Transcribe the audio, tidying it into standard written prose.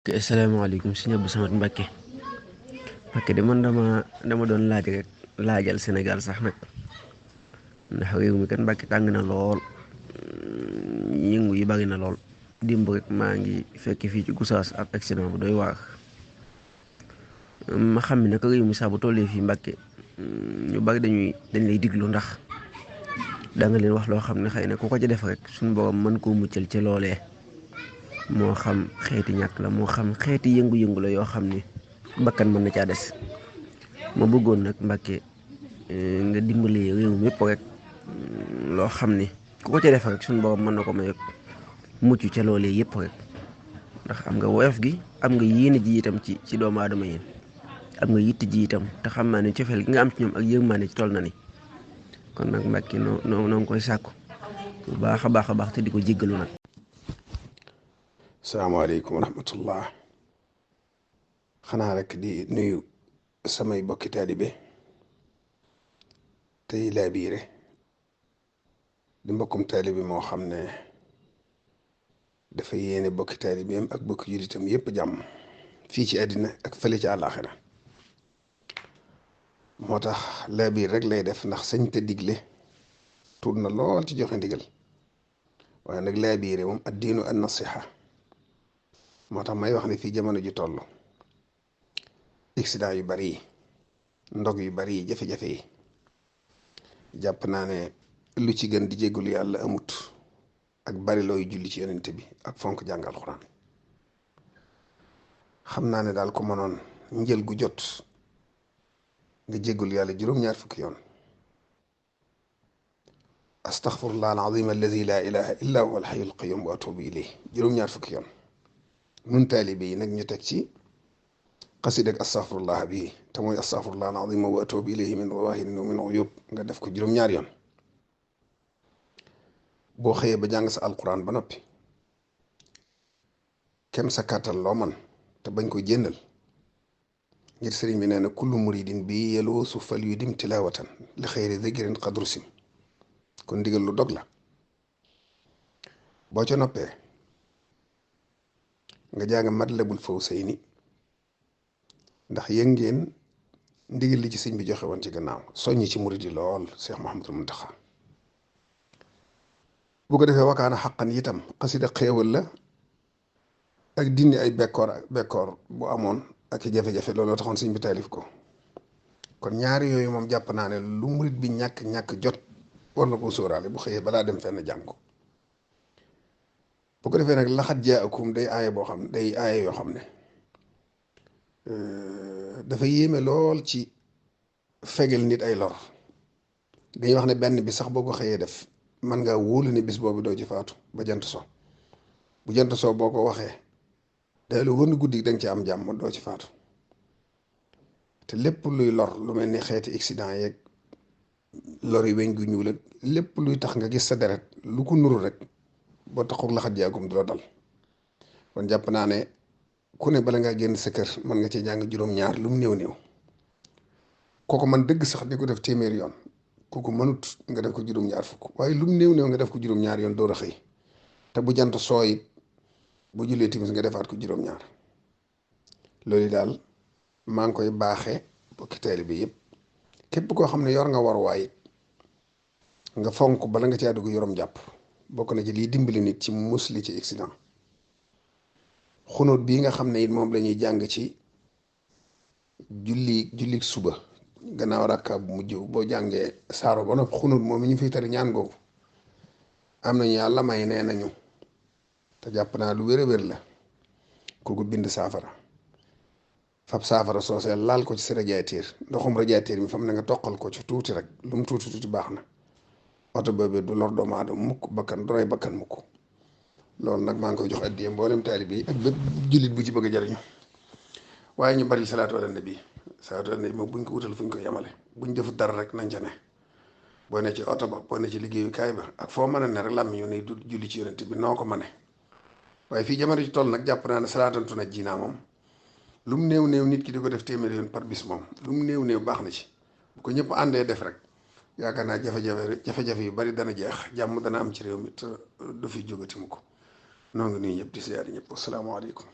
Asalaamaaleykum sëñ Abdou Samad Mbacke de man dama doon laaj rek laajal Sénégal sax nag ndax réew mi kat Mbacke tàng na lool. Yëngu yi bari na lool. Dimb rek maa ngi fekk fii ci Gossas ab accident bu doy waar. Ma xam ne nag réew mi saa bu tollee fii Mbacke ñu bari dañ lay diglu ndax da nga leen wax loo xam ne xëy na ku ko ci def rek suñu borom mën koo muccal ci loolee. moo xam xeeti ñàkk la moo xam xeeti yëngu-yëngu la yoo xam ne bakkan mën na caa des. ma bëggoon nag Mbàkke nga dimbali réew mi yëpp rek loo xam ne ku ko ca def rek suñu borom mën na ko may mucc ca loolee yëpp rek ndax am nga woyof gi am nga yéene ji itam ci doomu aadama yéen am nga yitt ji itam te xam naa ne cofeel gi nga am ci ñoom ak yërmande ci toll na ni kon nag Mbàkke noo ngi koy sàkku bu baax a baax te di ko jéggalu nag. salaamaaleykum wa rahmatullah. xanaa rek di nuyu samay bokki taalibe tey laa biire di mbokkum taalibe moo xam ne dafa yéene bokki taalibeem ak bokki jullitam yépp jàmm fii ci àddina ak fële ci àllaaxira moo tax laa biir rek lay def ndax sañ te digle tuut na lool ci joxe ndigal waaye nag laa biire moom addiinu an nasiha moo tax may wax ne fii jamono ji toll accident yu bari yi ndog yu bari yi jafe-jafe yi jàpp naa ne lu ci gën di jéggulu yàlla amut ak bari looy julli ci yonent bi ak fonk jàng alxuraan. xam naa ne daal ko mënoon njël gu jot nga jéggulu yàlla juróom-ñaar fukki yoon astaghfirullah al-azim alladi la ilaha illa huwa al-hayyul qayyum wa atubu ilayh juróom-ñaar fukki yoon. nun taalibe yi nag ñu teg ci xasida ak astaghfirullah bi te mooy astaghfirullah al-azim wa atubu ilayhi min zawahirin wa min uyub nga def ko juróom-ñaar yoon. boo xëyee ba jàng sa alquran ba noppi kem sa kàttal loo man te bañ ko jénnal ngir sëriñ bi nee na kullu muridin bi yeloo su fal yu dim tilawatan li xëyri dhikrin qadru sim kon ndigal lu dog la. boo ca noppee nga jàng Matlabul Fawzayni ndax yëg ngeen ndigal li ci sëñ bi joxe woon ci gannaaw soññi ci murid yi lool Cheikh Mouhamadul Muntaxa. bu ko defee wakaana xaqan itam xasida xéewal la ak dindi ay bekkoor bu amoon ak i jafe-jafe looloo taxoon sëñ bi taalif ko. kon ñaari yooyu moom jàpp naa ne lu murid bi ñàkk jot war na koo sóoraale bu xëyee balaa dem fenn jàng ko. bu ko defee nag laxat jaakum day aaye boo xam day aaye yoo xam ne dafa yéeme lool ci fegal nit ay lor. dañuy wax ne benn bi sax boo ko xëyee def man ngaa wóolu ne bis boobu doo ci faatu ba jant so bu jant so boo ko waxee day lu wën guddi danga ci am jàmm doo ci faatu. te lépp luy lor lu mel ni xeeti accident yeeg lor yi weñ gu ñuul ak lépp luy tax nga gis sa deret lu ko nuru rek boo taxul laxat jaagum du la dal. kon jàpp naa ne ku ne bala ngaa génn sa kër mën nga ci jàng juróom-ñaar lu mu néew kooku man dëgg sax di ko def téeméer yoon kooku mënut nga def ko juróom-ñaar fukk waaye lu mu néew nga def ko juróom-ñaar yoon door a xëy te bu jant sooy bu jullee timis nga defaat ko juróom-ñaar. loolu daal maa ngi koy baaxee bokki taalibe bi yëpp képp koo xam ne yor nga war waay nga fonk bala nga caa dugg yorom jàpp. bokk na ci liy dimbali nit ci musli ci accident. xunóot bii nga xam ne it moom la ñuy jàng ci julli suba gannaaw rakka bu mujj boo jàngee saaro ba noppi xunóot moom ñu fiy tari ñaan googu am nañu yàlla may nee nañu te jàpp naa lu wér a wér la kooku bind saafara fab saafara soosee laal ko ci sa radiateur ndoxum radiateur mi fam ne nga toqal ko ci tuuti rek lu mu tuuti baax na. oto boobu du lor doomu aadama mukk bakkan du rey bakkan mukk. loolu nag maa ngi koy jox addiya mboolem taalibe yi ak bépp jullit bu ci bëgg a jariñu waaye ñu bari salaatu ala nabi moom buñ ko wutal fuñ ko yemale buñ defut dara rek nañ ca ne. boo ne ci oto ba boo ne ci liggéeyukaay ba ak foo mën a ne rek làmmiñ ne du julli ci yonent bi noo ko mane. waaye fii jamono ci toll nag jàpp naa ne salaatantu na jinaa moom lu mu néew nit ki di ko def téeméer yoon par bis moom lu mu néew baax na ci bu ko ñëpp àndee def rek. yaakaar naa jafe-jafe yu bari dana jeex jàmm dana am ci réew mi te du fi jógati mu ko noo ngi nuyu ñëpp di siyaari ñëpp asalaamaaleykum